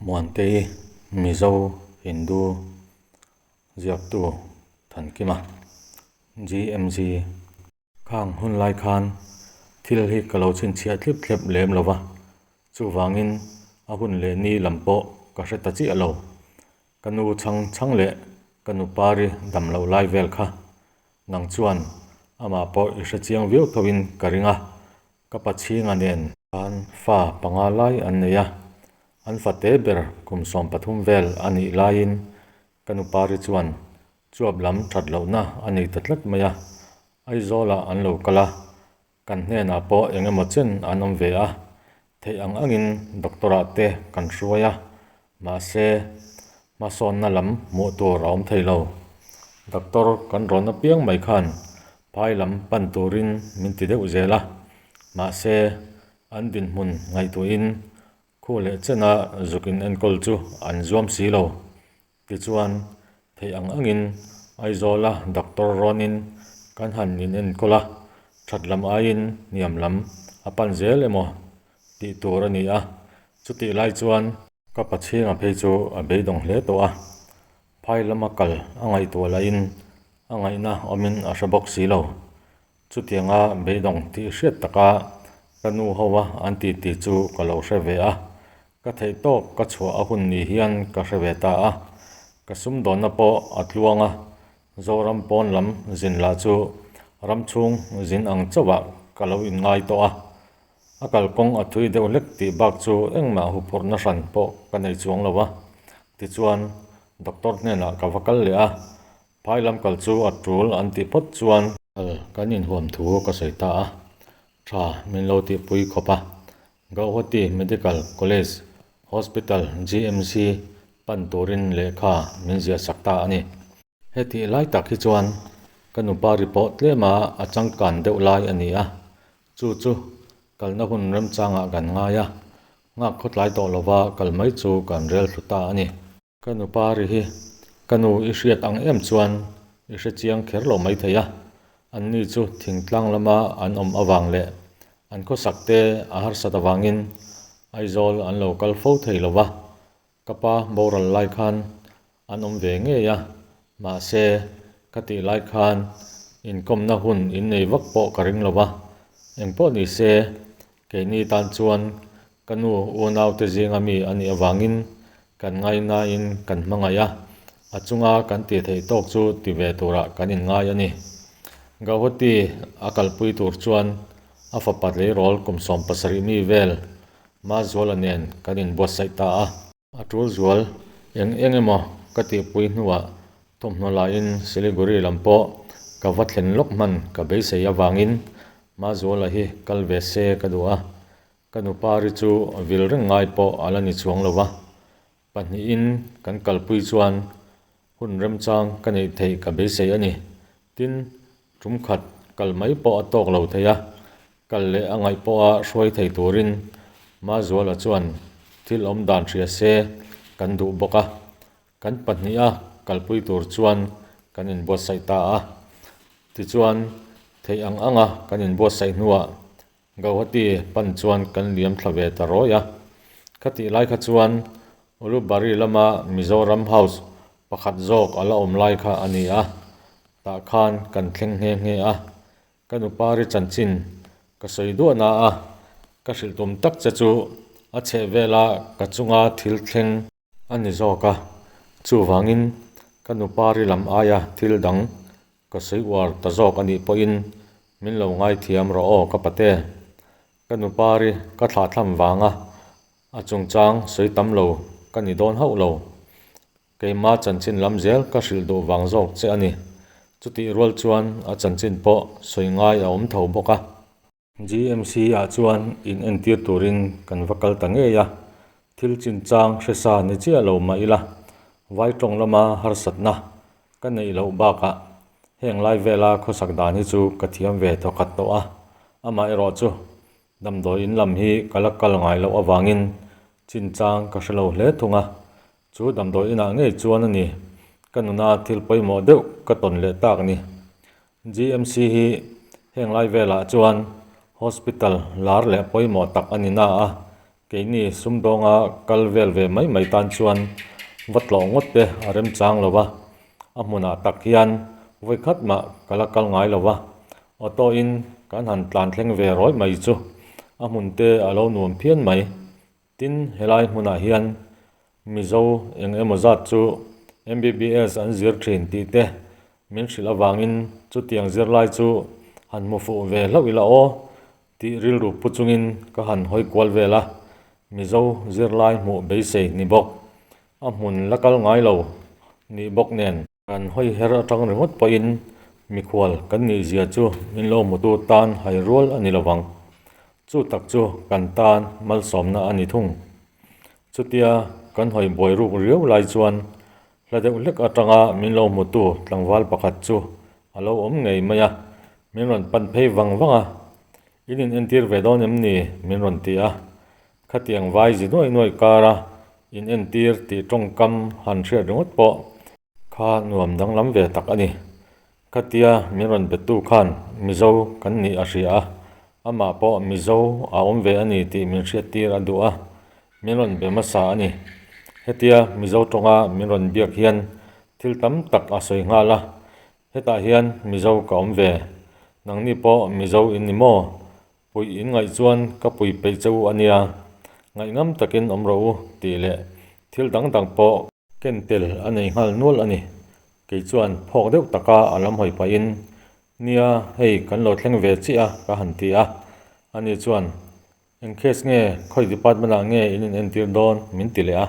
Muantei Mizo Hindu ziaktu Thankima, GMG. Khang hun lai khan thil hi ka lo chhinchhiah thlip thlep lem lo va, chuvangin a hun leh ni lam pawh ka hre ta chiah lo. Ka nu chhang chhang leh ka nu pari dam loh lai vel kha nang chuan amah pawh i hre chiang viau thoin ka ring a, ka pa chhinga nen khan fa panga lai an nei a, an fate ber kum 13 vel a nih laiin ka nu pari chuan chuap lam that lohna a nei ta tlat mai a, Aizawlah an lo kal a, kan hnenah pawh eng emaw chen an awm ve a, theih ang angin doctor ah te kan hruai a, mahse hmasawnna lam hmuh tur a awm thei lo. Doctor kan rawn apiang mai khan phai lam pan turin min ti deuh zel a, mahse an dinhmun ngaihtuahin khu leh chena zuk in enkawl chu an zuam si lo. Tichuan, theih ang angin Aizawla doctor rawnin kan han inenkawl a, that lam aiin hniam lam a pan zel emaw tih tur a ni a. Chutih lai chuan ka pachhinga phei chu a beidawng hle tawh a, phai lama kal a ngaihtuah lahin a ngaihna awmin a hre bawk si lo. Chutianga beidawng tih hriat taka ka nu ho a an ti tih chu ka lo hre ve a, ka theih tawk ka chhuah a hun ni hian ka hre ve ta a. Ka sumdawnna pawh a tluang a, Zoram pawn lam zin lah chu ram chhung zin ang chauhah ka lo inngai tawh a. A kalkawng a thui deuh hlek tih bak chu engmah huphurhna hran pawh ka nei chuang lo a. Tichuan, doctor hnenah ka va kal leh a, Phai lam kal chu a tul an tih phawt chuan. Kal kan inhuam thu ka sawi ta a, tha min lo tihpui khawp a. Gauhati Medical College Hospital, GMC, pan turin lehkha min ziah sak ta a ni. Hetih lai tak hi chuan ka nupa ri pawh tlema a changkan deuh lai a ni a, chu chu kalna hun remchangah kan ngai a, nghak khawtlai tawh lova kal mai chu kan rel thlu ta a ni. Ka nupa ri hi ka nu i hriat ang em chuan i hre chiang kher lo mai thei a, anni chu thingtlang lama an awm avang leh an khawsak te a harsat avangin Aizawl an lo kal fo thei lo va, ka pa boral lai khan an awm ve ngei a, mahse ka tih lai khan inkawmna hun innei vak pawh ka ring lo va, engpawh ni se Keini tan chuan ka nu unaute zinga mi a nih avangin kan ngainain kan hmangaih a, a chunga kan tih theih tawk chu ti ve turah kan inngai a ni. Gauhati a kalpui tur chuan a fapa tleirawl kum 17 mi vel Mazuala nen kan inbuatsaih ta a. A tul zual eng eng emaw ka tihpui hnuah thawmhnaw lahin Siliguri lam pawh ka va thlen lawk hman ka beisei avangin Mazuala hi kal ve se ka duh a, ka nupari chu vil reng ngai pawh a la ni chuang lo va, pahnihin kan kalpui chuan hun remchang ka neih theih ka beisei a ni. Tin, tum khat kal mai pawh a tawk lo thei a, kal leh a ngaih pawha hruai thei turin Mazuala chuan thil awm dan hria se kan duh bawk a, kan pahniha kalpui tur chuan kan inbuatsaih ta a. Tichuan, theih ang anga kan inbuatsaih hnuah Gauhati pan chuan kan liam thla ve ta rawi a. Khatih lai kha chuan Ulubari lama Mizoram House pakhat zawk a la awm lai kha a ni a, tah khan kan thleng nghe nghe a. Ka nupari chanchin ka sawi duah na a, ka hrilh tum tak che chu a chheh vela ka chunga thil thleng a ni zawk a, chuvangin ka nupari lam aia thil dang ka sawi uar ta zawk a nih pawhin min lo ngaithiam rawh aw ka pate. Ka nupari ka thlahthlam vanga a chungchang sawi tam lo ka ni dawn hauh lo. Keima chanchin lam zel ka hrilh duh vang zawk che a ni. Chutih rual chuan a chanchin pawh sawi ngai a awm tho bawk a. GMC ah chuan in entir turin kan va kal ta ngei a, thil chinchang hre sa ni chiah lo mah ila, vai tawng lama harsatna ka neih loh bakah heng lai vela khawsak dan hi chu ka thiam ve thawkhat tawh a, amaherawh chu damdawi in lam hi ka la kal ngai loh avangin chinchang ka hre lo hle thung a, chu damdawi inah ngei chuan a ni ka nuna thil pawimawh deuh ka tawn leh tak ni. GMC hi heng lai velah chuan hospital lar leh pawimawh tak a ni na a. Keini sumdawnga kal vel ve mai mai tan chuan va tlawh ngawt te a remchang lo va, a hmunah tak hian vawi khat mah ka la kal ngai lo va, auto in kan han tlan thleng ve rawi mai chu a hmun te a lo nuam phian mai. Tin, helai hmunah hian Mizo eng emaw zat chu MBBS an zir thin tih te min hrilh avangin chutiang zirlai chu han hmu fuh ve hlauh ila aw tih rilru pu chungin ka han hawi kual vel a, Mizo zirlai hmuh beisei ni bawk, a hmun la kal ngai lo nih bawk nen. Kan hawi her atang ringawt pawhin mikhual kan nih zia chu min lo hmutu tan hai rual a ni lo vang. Chu tak chu kan tan malsawmna a ni thung. Chutia kan hawi buai ruk riau lai chuan Hla deuh hlek atanga min lo hmutu tlangval pakhat chu a lo awm ngei mai a, min rawn pan phei vang vang a, In in entir ve dawn em ni? min rawn ti a. Khatiang vai zi nuaih nuaih kara in entir tih tawngkam han hriat ringawt pawh kha nuam danglam ve tak a ni. Khatia min rawn betu khan Mizo kan nih a hria a, amah pawh Mizo a awm ve a ni tih min hriattir a duh a, min rawn be hmasa a ni. Hetia Mizo tawnga min rawn biak hian thil tam tak a sawi nghal a, hetah hian Mizo ka awm ve, nangni pawh Mizo in ni maw? Puih in ngaih chuan ka pui peih che u a nia, ngaihngam takin awm rawh u tih leh thil dang dang pawh Ken tel a nei nghal nual a ni. Kei chuan phawk deuh taka a lam hawi pahin, Nia, hei kan lo thleng ve chiah a, ka han ti a. Ani chuan, Eng case nge, khawi department ah nge in in entir dawn? min ti leh a.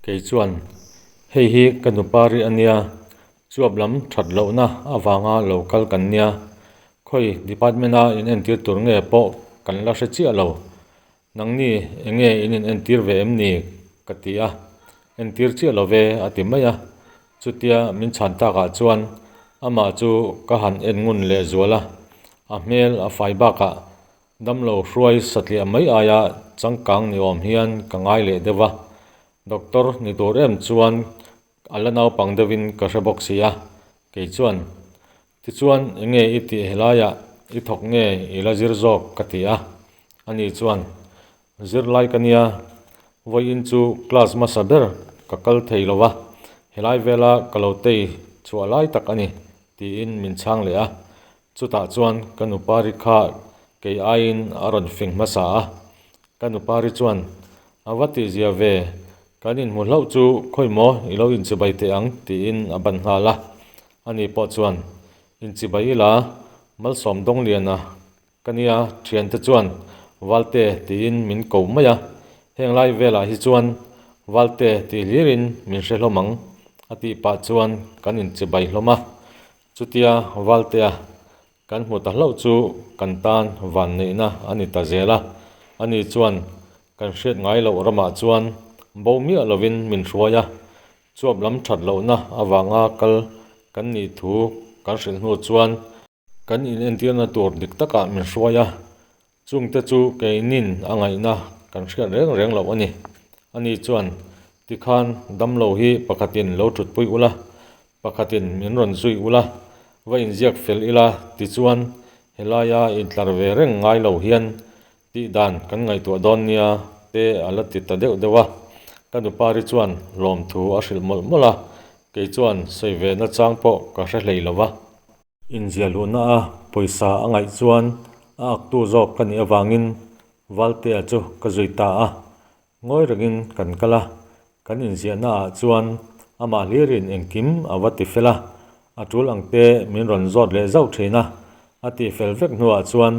Kei chuan, Hei hi ka nupa rih a nia, chuap lam that lohna avanga lo kal kan nia, khawi department a in entir tur nge pawh kan la hre chiah lo. Nangni eng nge in in entir ve em ni? ka ti a, entir chiah lo ve a ti mai a, chutia min chhan takah chuan amah chu ka han en ngun leh zual a, a hmel a fai bakah damlo hruai satliah mai aia changkang ni awm hian ka ngai leh deuh a, doctor ni tur em chuan a la naupang deuhin ka hre bawk si a, kei chuan Tichuan, enge i tih helaiah i thawk nge i la zir zawk ka ti a, ani chuan, Zirlai ka nia, vawiin chu class hmasa ber ka kal thei lo va, helai vela ka lo tei chhuah lai tak a ni, tiin min chhang leh a. Chutah chuan ka nupari kha kei aiin a rawn fing hmasa a, ka nupari chuan, A va tihzia ve, kan inhmu hlauh chu khawi maw i lo inchibai teh ang, tiin a ban nghal a. Ani pawh chuan, Inchibai ila, Malsawm Dawngliana ka nia thiante chuan Valte tiin min ko mai a, heng lai velah hi chuan Valte tih hlirin min hre hlawm ang a tih pah chuan kan inchibai hlawm a. Chutia Valtea kan hmu ta hlauh chu kan tan vanneihna a ni ta zel a, ani chuan kan hriat ngai loh ramah chuan bo miah lovin min hruai a, Chuap lam that lohna avanga kal kan nih thu kan hrilh hnu chuan kan inentirna tur dik takah min hruai a, chungte chu keinin a ngaihna kan hriat reng reng loh a ni. Ani chuan, Tikhan damlo hi pakhatin lo thutpui ula, pakhatin min rawn zui ula, va inziak fel ila tichuan helaia intlar ve reng ngai lo hian Tih dan kan ngaihtuah dawn nia te a la ti ta deuh deuh a, ka nupari chuan lawmthu a hrilh mawlh mawlh a, kei chuan sawi ve nachang pawh ka hre hlei lo va. Inziah luhna a pawisa a ngaih chuan a aktu zawk ka nih avangin Valtea chu ka zui ta a, Ngawi rengin kan kal a, kan inziahna ah chuan amah hlirin engkim a va ti fel a, a tul ang te min rawn zawt leh zauh thin a, a tih fel vek hnuah chuan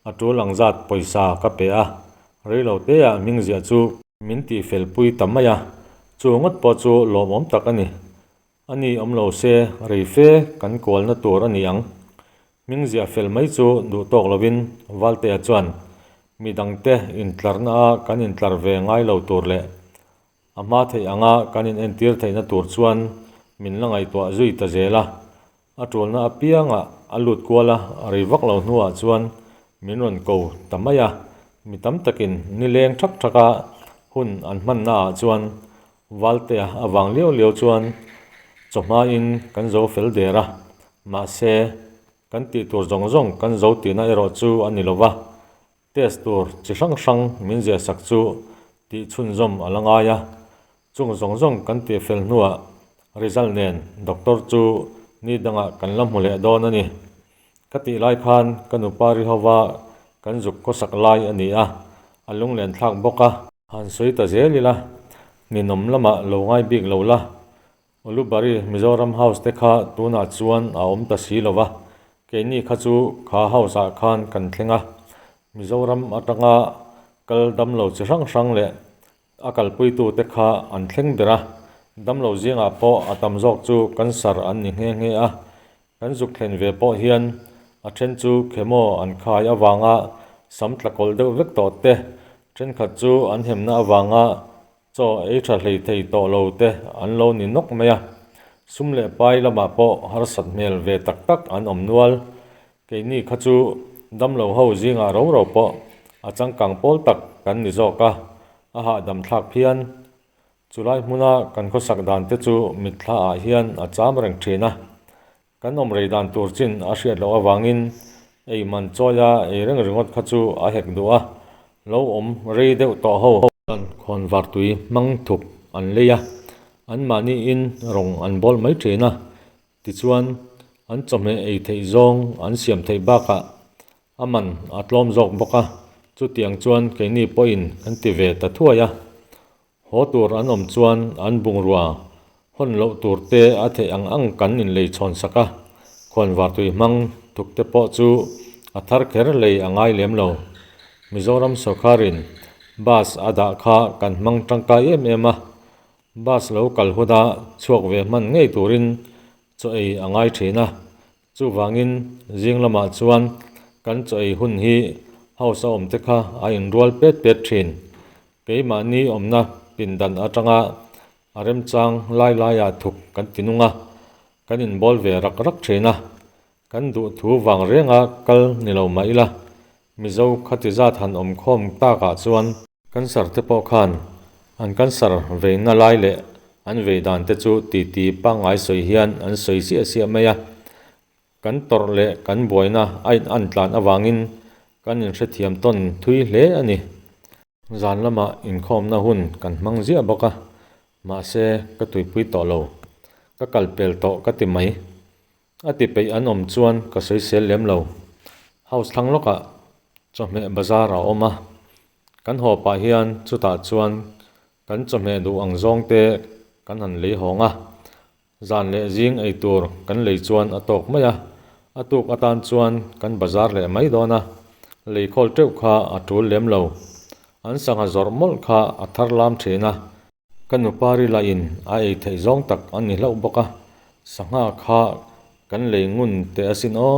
a tul ang zat pawisa ka pe a, reilo te ah hming ziah chu min tih fel pui ta mai a, chu ngawt pawh chu lawmawm tak a ni. A ni awm lo se rei fe kan kualna tur a ni ang. Hming ziah fel mai chu duh tawk lovin Valtea chuan mi dangte intlarna a kan intlar ve ngai lo tur leh a hma theih anga kan inentir theihna tur chuan min la ngaihtuah zui ta zel a. A tulna apiangah a lut kual a, rei vak lo hnuah chuan min rawn ko ta mai a. Mi tam takin nileng thak thaka hun an hmannaah chuan Valtea avang liau liau chuan chawhmain kan zo fel der a, mahse kan tih tur zawng zawng kan zo tihna erawh chu a ni lo va, test tur chi hrang hrang min ziahsak chu. tih chhunzawm a la ngai a. Chung zawng zawng kan tih fel hnuah result nen doctor chu ni dangah kan la hmu leh dawn a ni. Ka tih lai khan ka nupa ri hova kan zuk khawsak lai a ni a, a lunglen thlak bawk a. Han sawi ta zel ila, ninawm lamah lo ngai bik lo la, Ulubari Mizoram House te kha tunah chuan a awm ta si lo va, keini kha chu kha house ah khan kan thleng a, Mizoram atanga kal damlo chi hrang hrang leh a kalpuitu te kha an thleng ber a, damlo zingah pawh a tam zawk chu cancer an ni nghe nghe a, Kan zuk thlen ve pawh hian a then chu chemo an khai avanga sam tla kawlh deuh vek tawh te, thenkhat chu an hemna avanga chaw ei tha hlei thei tawh lo te an lo ni nawk mai a. Sum leh pai lamah pawh harsat hmel ve tak tak an awm nual. Keini kha chu damlo ho zingah ro ro pawh a changkang pawl tak kan ni zawk a, a hahdam thlak phian. Chulai hmuna kan khawsak dan te chu mitthla ah hian a cham reng thin a, kan awm rei dan tur chin a hriat loh avangin ei man chawi a ei reng ringawt kha chu a hek duh a, lo awm rei deuh tawh ho. Chuan khawnvar tui hmang thup an lei a, anmahniin rawng an bawl mai thin a, tichuan an chawhmeh ei theih zawng an siam theih bakah A man a tlawm zawk bawk a, chutiang chuan keini pawhin kan ti ve ta thuai a. Haw tur an awm chuan an bungrua hawn loh tur te a theih ang ang kan inlei chhawn sak a, khuanvartui hmang thuk te pawh chu a thar kher lei a ngai lem lo. Mizoram sawrkarin bus a dah kha kan hmang tangkai em em a, bus lo kal huna chhuak ve hman ngei turin chaw ei a ngai thin a, Chuvangin zing lamah chuan kan chaw ei hun hi house a awmte kha a inrual pet pet thin. Keimahni awmna pindan atanga a remchang lai laiah thuk kan ti nung a, kan inbawl ve rak rak thin a. Kan duh thu vang renga kal ni lo mah ila, Mizo khati zat han awm khawm takah chuan, Cancer te pawh khan an cancer veina lai leh an vei dan te chu titi pangngai sawi hian an sawi siah siah mai a. Kan tawrh leh kan buaina a in an tlan avangin kan inhrethiam tawn thui hle a ni. Zan lamah inkhawmna hun kan hmang ziah bawk a, mahse ka tuipui tawh lo. Ka kal pel tawh ka ti mai. A ti peih an awm chuan ka sawisel lem lo. House thlang lawkah chawhmeh bazar a awm a, kan haw pah hian chutah chuan kan chawhmeh duh ang zawng te kan han lei hawng a, zan leh zing ei tur kan lei chuan a tawk mai a, a tuk atan chuan kan bazar leh mai dawn a, lei khawl teuh kha a tul lem lo. An sangha zawrh mawlh kha a thar lam thin a. Ka nupa ri lahin a ei theih zawng tak a ni hlauh bawk a, sangha kha kan lei ngun teh asin aw.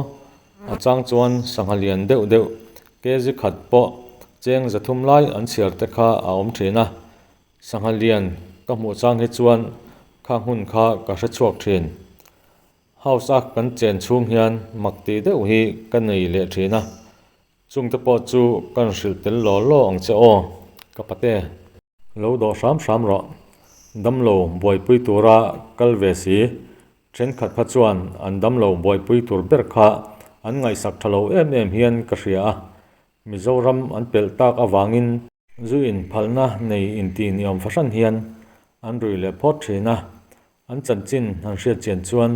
A chang chuan sangha lian deuh deuh kg khat pawh cheng 300 lai an chhiar te kha a awm thin a, sangha lian ka hmuh chang hi chuan kha hmun kha ka hre chhuak thin. House a kan chen chhung hian mak tih deuh hi ka nei leh thin a, chungte pawh chu kan hrilh tel law law ang che aw, ka pate. Lo dawh hram hram rawh. Damlo buaipui tura kal ve si. Thenkhat kha chuan an damlo buaipui tur ber kha an ngaihsak tha lo em em hian ka hria a. Mizoram an pelh tak avangin zu inphalna nei inti niawm fahran hian an rui leh phawt thin a. An chanchin han hriat chian chuan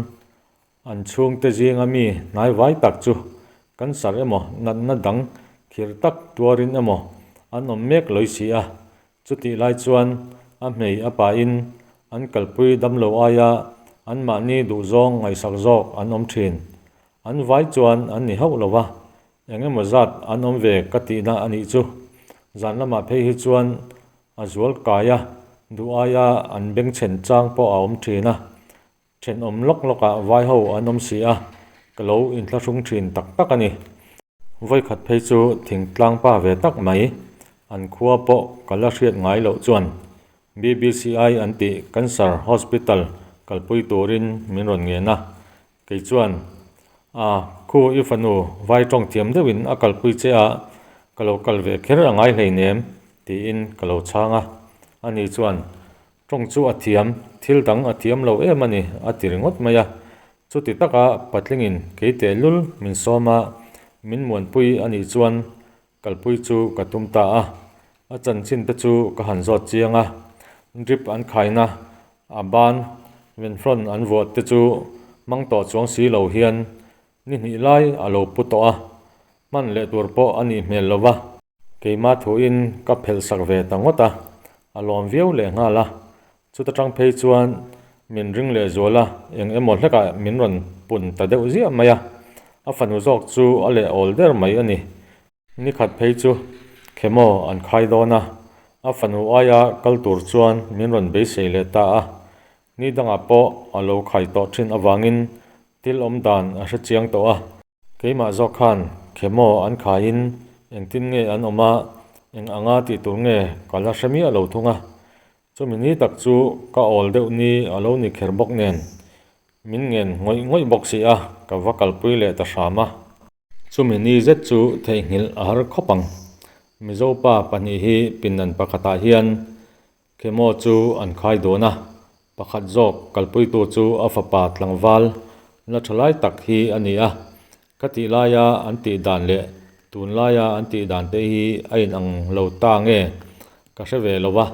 An chhungte zinga mi hnaivai tak chu cancer emaw natna dang khirh tak tuarin emaw an awm mek lawih si a, chutih lai chuan a hmei a pahin an kalpui damlo aia anmahni duhzawng ngaihsak zawk an awm thin. An vai chuan an ni hauh lo va, eng emaw zat an awm ve ka tihna a nih chu. Zan lamah phei hi chuan a zual kai a, duh aia an bengchhen chang pawh a awm thin a, Thenawm lawk lawkah vai ho an awm si a, ka lo inthlahrung thin tak tak a ni. Vawikhat phei chu thingtlang pa ve tak mai, an khua pawh ka la hriat ngai loh chuan BBCI an tih Cancer Hospital kalpui turin min rawn ngen a, kei chuan, A, khu i fanu vai tawng thiam deuhin a kalpui che a, ka lo kal ve kher a ngai hleinem, tiin ka lo chhang a. Ani chuan, Tawng chu a thiam, thil dang a thiam lo em a ni, a ti ringawt mai a. Chuti taka patlingin kei tehlul min sawm a, min muanpui a nih chuan kalpui chu ka tum ta a. A chanchin te chu ka han zawt chiang a, drip an khaina a ban venflon an vuah te chu hmang tawh chuang si lo hian ni hnih lai a lo pu tawh a, hman leh tur pawh a nih hmel lo va. Keimah thuin ka phelh sak ve ta ngawt a, a lawm viau leh nghal a. Chuta tang phei chuan min ring leh zual a, eng emaw hlekah min rawn pun ta deuh ziah mai a, a fanu zawk chu a leh awl der mai a ni. Ni khat phei chu Khemaw an khai dawn a, a fanu aia kal tur chuan min rawn beisei leh ta a. Ni dangah pawh a lo khai tawh thin avangin thil awm dan a hre chiang tawh a. Keimah zawk khan Khemaw an khaiin engtin nge an awm a, eng anga tih tur nge ka la hre miah lo thung a. Chumi ni tak chu ka awl deuh ni a lo ni kher bawk nen min ngen ngawih ngawih bawk si a, ka va kalpui leh ta hram a. Chumi ni zet chu theihnghilh a har khawp ang. Mizo pa pahnih hi pindan pakhatah hian Khemaw chu an khai dawn a, pakhat zawk kalpuitu chu a fapa tlangval la tha lai tak hi a ni a. Ka tih laia an tih dan leh tun laia an tih dan te hi a inang lo ta nge ka hre ve lo va,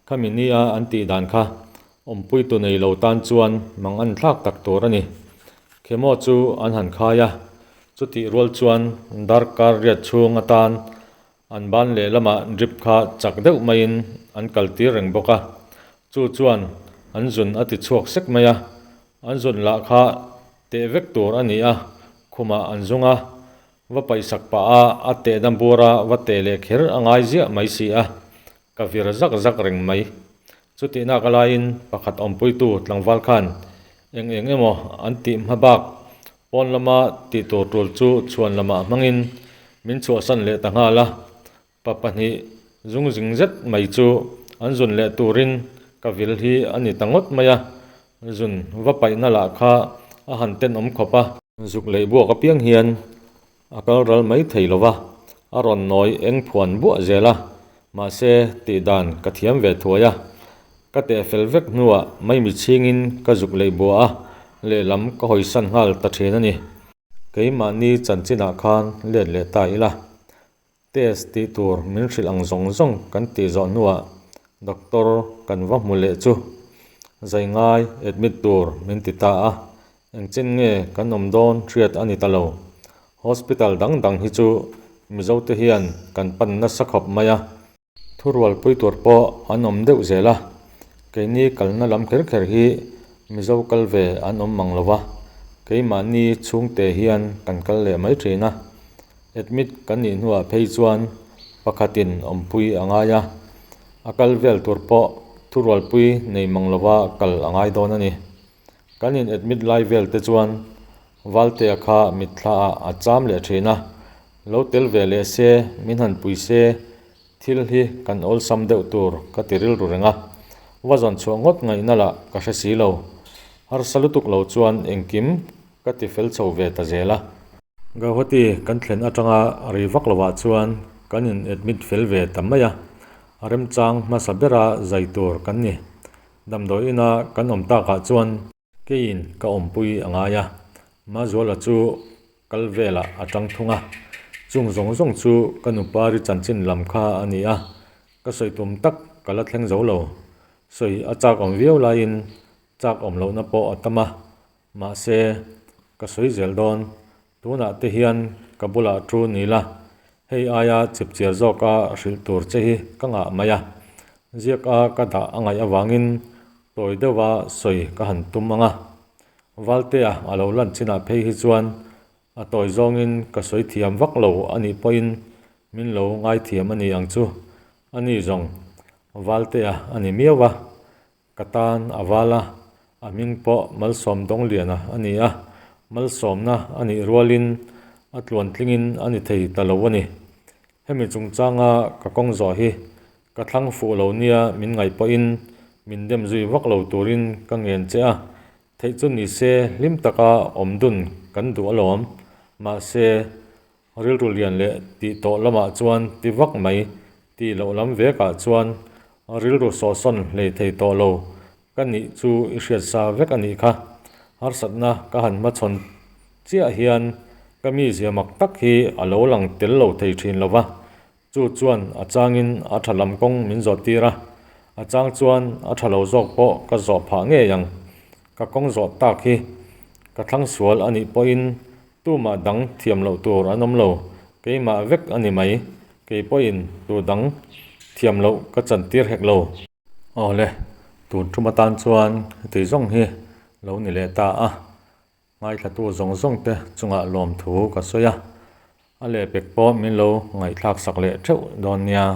khami nia an tih dan kha awmpuitu nei lo tan chuan mang an thlak tak tur a ni. Khemaw chu an han khai a, chutih rual chuan darkar riat chhung atan An ban lehlamah drip kha chak deuh maiin an kaltir reng bawk a, chu chuan an zun a ti chhuak sek mai a, an zun lah kha teh vek tur a ni a, khumah an zung a, va paihsak pah a, a tehna bura va teh leh kher a ngai ziah mai si a, ka vir zak zak reng mai. Chutihnak a laiin pakhat awmpuitu tlangval khan eng eng emaw an tih hma bak pawn lama tih tur tul chu chhuan lamah hmangin min chhuahsan leh ta nghal a, pa pahnih zungzing zet mai chu an zun leh turin ka vil hi a ni ta ngawt mai a, zun va paihna lah kha a han tenawm khawp a. Zuk leh buak apiang hian A kal ral mai thei lo va, a rawn nawi eng phuan buah zel a, mahse tih dan ka thiam ve thuai a. Ka teh fel vek hnuah maimi chhingin ka zuk leh buah a, lehlam ka hawisan nghal ta thin a ni. Keimahni chanchinah khan let leh ta ila, test tih tur min hrilh ang zawng zawng kan tih zawh hnuah doctor kan va hmu leh chu zai ngai admit tur min ti ta a, Engchen nge kan awm dawn hriat a ni ta lo. Hospital dang dang hi chu Mizote hian kan pan nasa khawp mai a. Thurualpui tur pawh an awm deuh zel a, keini kalna lam kher kher hi Mizo kal ve an awm mang lo va, keimahni chhungte hian kan kal leh mai thin a. Admit kan nih hnuah phei chuan pakhatin awmpui a ngai a, a kal vel tur pawh thurualpui nei mang lova kal a ngai dawn a ni. Kan in admit lai vel te chuan Valtea kha mitthla ah a cham leh thin a, lo tel ve leh se, min han pui se, thil hi kan awlsam deuh tur ka ti rilru reng a, va zawn chhuah ngawt ngaihna lah ka hre si lo. Harsa lutuk lo chuan engkim ka ti fel chho ve ta zel a. Gauhati kan thlen atanga rei vak lovah chuan kan in admit fel ve ta mai a, a remchang hmasa bera zai tur kan ni. Damdawi ina kan awm takah chuan keiin ka awmpui a ngai a, Mazuala chu kal velah a tang thung a, chung zawng zawng chu ka nupari chanchin lam kha a ni a, ka sawi tum tak ka la thleng zo lo. Sawi a chak awm viau laiin chak awm lohna pawh a tam a, mahse ka sawi zel dawn. Tunah te hian ka bulah thu ni la, hei aia chipchiar zawka hrilh tur che hi ka ngah mai a, ziak a ka dah a ngaih avangin tawi deuha sawi ka han tum ang a. Valtea a lo lan chinah phei hi chuan a tawi zawngin ka sawi thiam vak lo a nih pawhin min lo ngaithiam a ni ang chu, a ni zawng Valtea a ni miau a, Ka tan a val a, a hming pawh Malsawm Dawngliana a ni a, malsawmna a nih rualin a tluantlingin a ni thei ta lo a ni. Hemi chungchanga ka kawng zawh hi ka thlang fuh lo nia min ngaih pawhin min dem zui vak lo turin ka ngen che a, theih chu ni se hlim taka awm dun kan duh alawm, mahse Rilru lian leh tih tawh lamah chuan ti vak mai tih loh lam vekah chuan rilru sawhsawn hlei thei tawh lo ka nih chu i hriat sa vek a nih kha. Harsatna ka han hmachhawn chiah hian ka mizia mak tak hi a lo lang tel lo thei thin lo va. Chu chuan a changin a tha lam kawng min zawh tir a, a chang chuan a tha lo zawk pawh ka zawh phah ngei ang. Ka kawng zawh tak hi ka thlang sual a nih pawhin tumah dang thiam loh tur an awm lo, keimah vek a ni mai, kei pawhin tu dang thiam loh ka chantir hek lo. Aw le, tun tum atan chuan heti zawng hi lo ni leh ta a, Ngaithlatu zawng zawng te chungah lawmthu ka sawi a, a lehpek pawh min lo ngaihthlak sak leh theuh dawn nia.